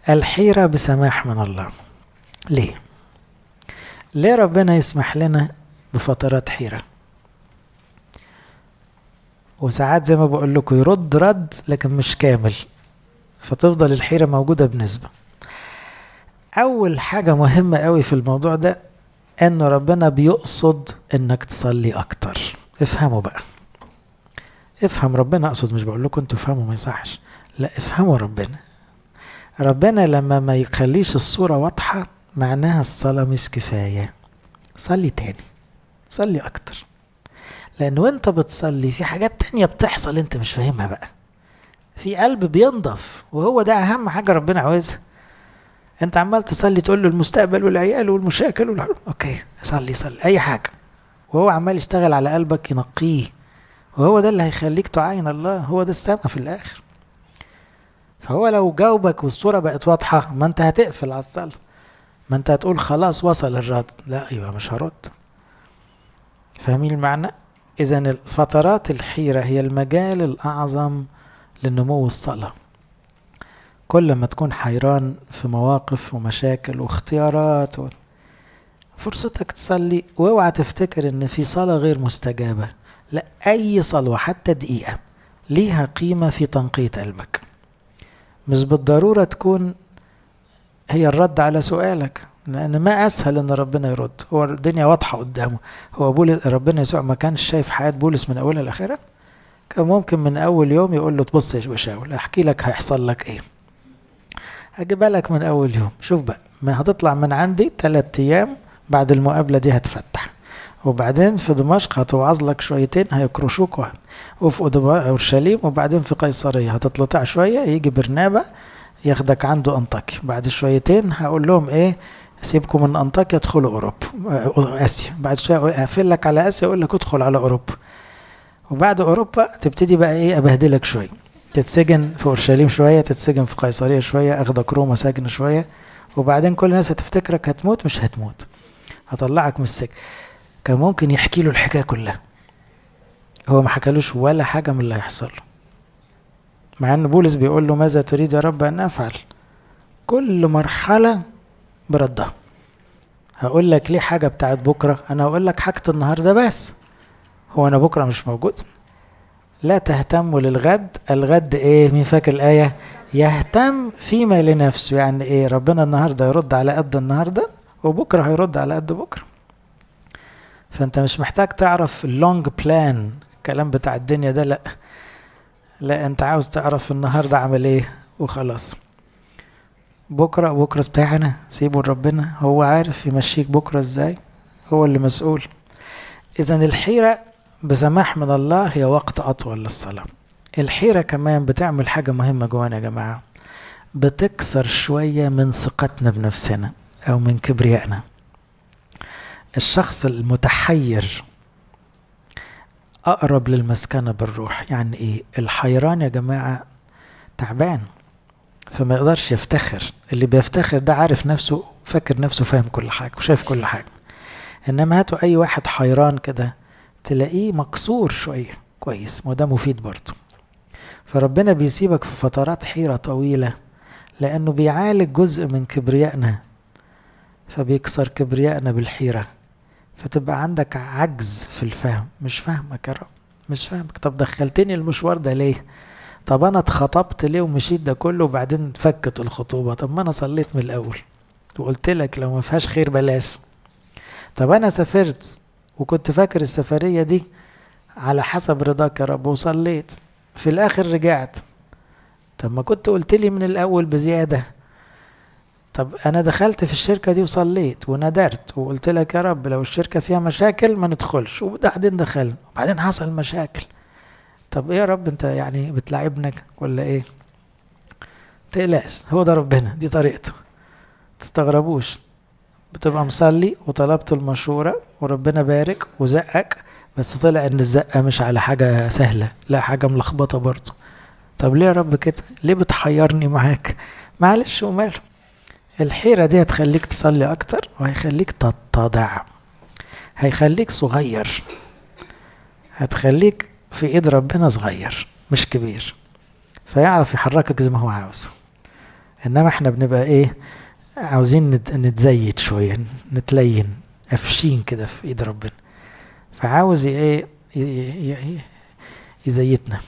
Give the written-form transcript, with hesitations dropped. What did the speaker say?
الحيرة بسماح من الله. ليه؟ ليه ربنا يسمح لنا بفترات حيرة؟ وساعات زي ما بقول لكم يرد رد لكن مش كامل، فتفضل الحيرة موجودة بنسبة. أول حاجة مهمة قوي في الموضوع ده أن ربنا بيقصد أنك تصلي أكتر. افهموا بقى، افهم ربنا أقصد، مش بقول لكم انتوا افهموا ما يصحش، لا افهموا ربنا. ربنا لما ما يخليش الصورة واضحة معناها الصلاة مش كفاية. صلي تاني، صلي أكتر، لأن وانت بتصلي في حاجات تانية بتحصل انت مش فاهمها بقى. في قلب بينضف، وهو ده أهم حاجة ربنا عاوزها. انت عمال تصلي تقول له المستقبل والعيال والمشاكل okay صلي صلي اي حاجة، وهو عمال يشتغل على قلبك ينقيه، وهو ده اللي هيخليك تعاين الله، هو ده السما في الاخر. فهو لو جاوبك والصورة بقت واضحة، ما انت هتقفل على الصلاة، ما انت هتقول خلاص وصل الرد، لا يبقى مش هرد. فاهمين المعنى؟ اذا فترات الحيرة هي المجال الاعظم للنمو الصلاة. كل ما تكون حيران في مواقف ومشاكل واختيارات فرصتك تصلي. واوعى تفتكر ان في صلاة غير مستجابة، لا، اي صلوة حتى دقيقة ليها قيمة في تنقية قلبك. مش بالضرورة تكون هي الرد على سؤالك، لان ما اسهل ان ربنا يرد، هو الدنيا واضحة قدامه. هو بولس، ربنا يسوع ما كانش شايف حياة بولس من اولها لاخرها؟ كان ممكن من اول يوم يقول له تبص يا شاول احكي لك هيحصل لك ايه، هجيبها لك من اول يوم. شوف بقى، ما هتطلع من عندي 3 ايام بعد المقابلة دي هتفتح، وبعدين في دمشق هتوعظ لك شويتين هيكرشوك، وفي اورشليم، وبعدين في قيصرية هتطلع شوية، يجي برنابا ياخدك عنده انطاكيا، بعد شويتين هقول لهم ايه، سيبكم من انطاكيا ادخلوا اوروبا اسيا، بعد شوية اقفل لك على اسيا اقول لك ادخل على اوروبا، وبعد اوروبا تبتدي بقى ايه، ابهدلك شوية، تتسجن في اورشليم شوية، تتسجن في قيصرية شوية، اخدك روما سجن شوية، وبعدين كل الناس هتفتكرك هتموت، مش هتموت، هطلعك من السجن. كان ممكن يحكي له الحكاية كلها، هو ما حكالوش ولا حاجة من اللي هيحصل له، مع ان بولس بيقول له ماذا تريد يا رب ان افعل؟ كل مرحلة بردها. هقول لك ليه حاجة بتاعت بكره، انا هقول لك حاجة النهارده بس، هو انا بكره مش موجود؟ لا تهتموا للغد، الغد ايه؟ مين فاكر الايه؟ يهتم فيما لنفسه. يعني ايه؟ ربنا النهارده يرد على قد النهارده، وبكره هيرد على قد بكره. فانت مش محتاج تعرف ال long plan، الكلام بتاع الدنيا ده، لا لا، انت عاوز تعرف النهارده عمل ايه وخلاص. بكره بكره بتاعنا سيبه لربنا، هو عارف يمشيك بكره ازاي، هو اللي مسؤول. اذا الحيرة بسماح من الله هي وقت أطول للصلاة. الحيرة كمان بتعمل حاجة مهمة جوانا يا جماعة، بتكسر شوية من ثقتنا بنفسنا أو من كبريائنا. الشخص المتحير أقرب للمسكنة بالروح. يعني إيه؟ الحيران يا جماعة تعبان، فما يقدرش يفتخر. اللي بيفتخر ده عارف نفسه، فاكر نفسه فاهم كل حاجة وشايف كل حاجة. إنما هاتوا أي واحد حيران كده تلاقيه مكسور شوية، كويس، ما ده مفيد برضه. فربنا بيسيبك في فترات حيرة طويلة لأنه بيعالج جزء من كبريائنا، فبيكسر كبريائنا بالحيرة، فتبقى عندك عجز في الفهم، مش فاهمك يا رب، مش فاهمك، طب دخلتني المشوار ده ليه؟ طب أنا اتخطبت ليه ومشيت ده كله وبعدين فكت الخطوبة؟ طب ما أنا صليت من الأول وقلت لك لو ما فيهاش خير بلاش. طب أنا سافرت وكنت فاكر السفرية دي على حسب رضاك يا رب وصليت، في الآخر رجعت. طب ما كنت قلت لي من الأول بزيادة. طب أنا دخلت في الشركة دي وصليت وندرت وقلت لك يا رب لو الشركة فيها مشاكل ما ندخلش، وبعدين دخلنا وبعدين حصل مشاكل. طب إيه يا رب، أنت يعني بتلعبنا ولا إيه؟ تقلقش، هو ده ربنا، دي طريقته، تستغربوش. بتبقى مصلي وطلبت المشورة وربنا بارك وزقك، بس طلع ان الزقة مش على حاجة سهلة، لا حاجة ملخبطة برضه. طب ليه يا رب كده؟ ليه بتحيرني معاك؟ معلش وماله. الحيرة دي هتخليك تصلي أكتر، وهيخليك تتضع، هيخليك صغير، هتخليك في إيد ربنا صغير مش كبير، فيعرف يحركك زي ما هو عاوز. انما احنا بنبقى ايه؟ عاوزين نتزيت شوية، نتلين، قفشين كده في ايد ربنا، فعاوز ايه؟ يزيتنا.